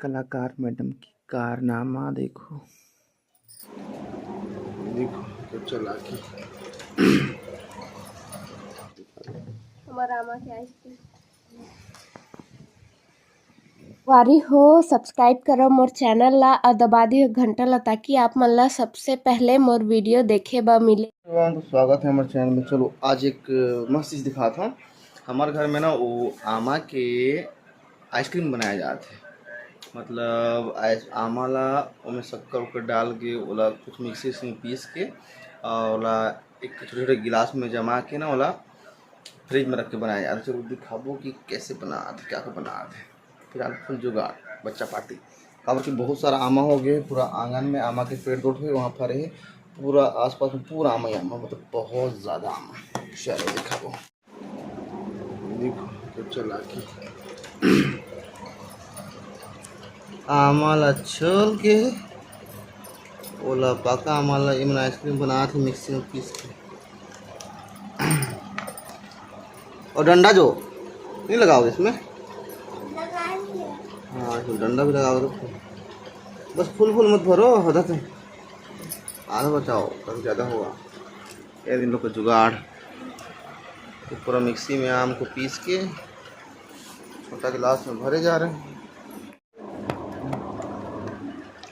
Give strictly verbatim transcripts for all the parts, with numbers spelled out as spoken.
कलाकार मैडम की कारनामा देखो। देखो, चला के। हमारा आमा के आइसक्रीम। वारी हो, subscribe करो मोर channel ला और दबा दियो घंटा ला, ताकि आप मन ला सबसे पहले मोर video देखे बर मिले। तो स्वागत है हमारे channel में। चलो, आज एक, अ, मस्त चीज़ दिखाता हूँ। हमारे घर में ना, वो आमा के आइसक्रीम बनाया जात हे। मतलब, आइस-, आमा ला ओमे शक्कर उक्कर डाल के, ओला कुछ मिक्सी से पीस के, और ओला एक छोटे छोटे गिलास में जमा के ना, ओला फ्रिज में रख के बनाया जात हे। चलो, दिखाबो कि कैसे बनात हे, क्या क्या बनात हे। फिलहाल फुल जुगाड़, बच्चा पार्टी। काबर कि बहुत सारा आमा हो गए, पूरा आंगन में आमा के पेड़ गोठ हुए, वहाँ फरे हे। पूरा आसपास में पूरा आमा ही आमा, मतलब, बहुत ज़्यादा आमा। चलो, दिखाबो। देखो, तो चला के आमा ला छोल के, ओला पका आमा ला, एमन आइसक्रीम बनात हे मिक्सी में पीस के। और डंडा जो नहीं लगाओगे इसमें? हाँ, इसमें डंडा भी लगाओगे तो। बस फुल फुल मत भरो, आधा तो, आधा बचाओ, तब ज़्यादा होगा। ये इन लोग का जुगाड़। तो पूरा मिक्सी में आम को पीस के छोटा गिलास में भरे जा रहे हैं।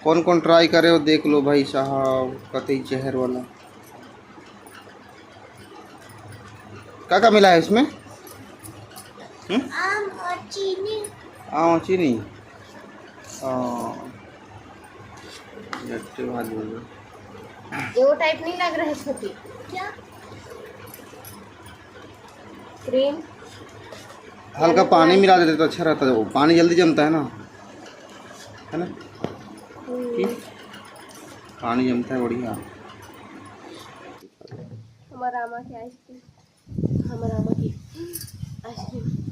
कौन कौन try करे हो, देख लो भाई साहब, कतई जहर वाला। क्या क्या मिला है इसमें? हम्म? आम और चीनी। आम और चीनी। हाँ। ये वो टाइप नहीं लग रहा है, छोटी। क्या? क्रीम। हल्का पानी मिला देते तो अच्छा रहता है, वो पानी जल्दी जमता है ना, है ना? हम्म। पानी जमता है बढ़िया। हमारा आमा की आइसक्रीम, हमारा आमा की ice cream.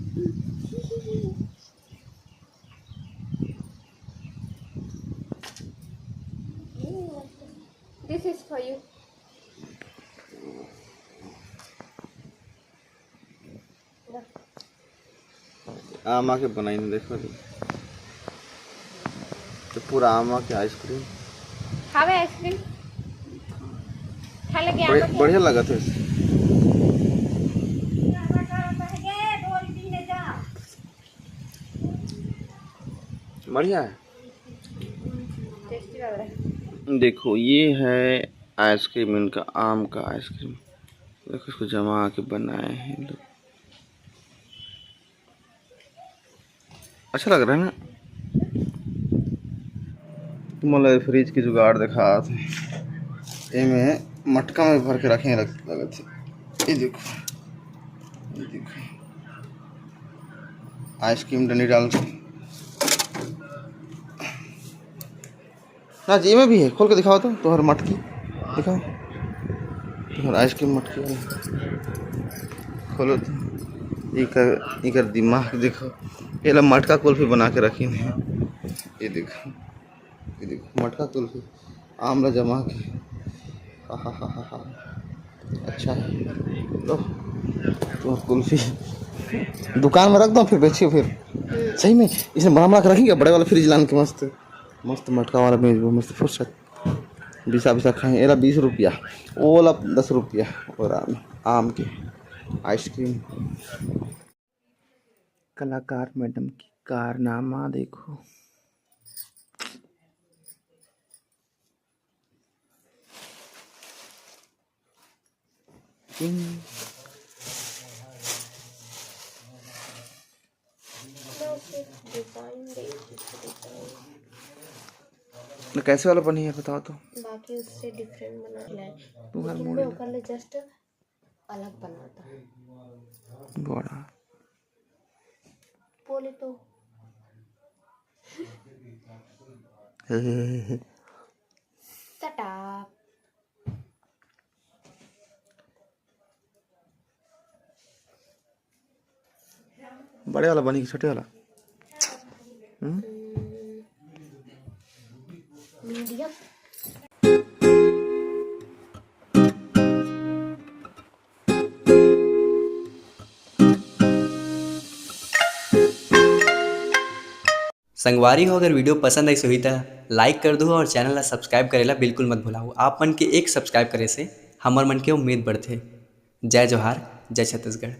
This is for you. आमा के बनाइन, देखो जी। तो पूरा आमा के आइसक्रीम। खावे आइसक्रीम। खा लगे आमा के। बढ़िया लगत हे। बढ़िया है। देखो, ये है आइसक्रीम, इनका आम का आइसक्रीम। देखो, इसको जमा के बनाए हैं लोग। अच्छा लग रहा है ना? तुमन ला फ्रिज के जुगाड़ देखात हे। एमे मटका में भर के रखे लग-, लगत हे। ये देखो, ये देखो, आइसक्रीम डंडी डाल के। ना जी, एमे भी है, खोल के दिखाओ तो, तोहर मटकी दिखाओ, तोहर आइसक्रीम मटकी वाला। खोलो तो, इकर, इकर दिमाग देखो, एला मटका कुल्फी बना के रखिन हे। ये देखो, ये देखो, मटका कुल्फी, आम ला जमा के। हा, हा, हा, हा, हा। अच्छा है, लो, तो कुल्फी दुकान में रख दो, फिर बेचियो फिर। सही में, इसने बना बना के रखेंगे, बड़े वाला फ्रिज लान के मस्त। मस्त मटका वाला बेचबो, मस्त फुर्सत। बिसा बिसा खाए, एला बीस रुपया, ओला दस रुपया। और आम, आम के आइसक्रीम। कलाकार मैडम की कारनामा देखो। ना, कैसे वाला बनी है, बताओ तो। बाकी उससे डिफरेंट बना के लाए। तुम्हारा लेकिन मूड मैं है। ओकर ले जस्ट अलग बनाता। बड़ा। बोले तो। Shut up। बड़े वाला बनी कि छोटे वाला? हम्म? मीडियम। संगवारी हो, अगर video पसंद आइस होही त like कर दू और channel ला subscribe करे ला बिल्कुल मत भुलाहू। आप मन के एक subscribe करे से हमर मन के उम्मीद बढ़थे। जय जोहार, जय छत्तीसगढ़।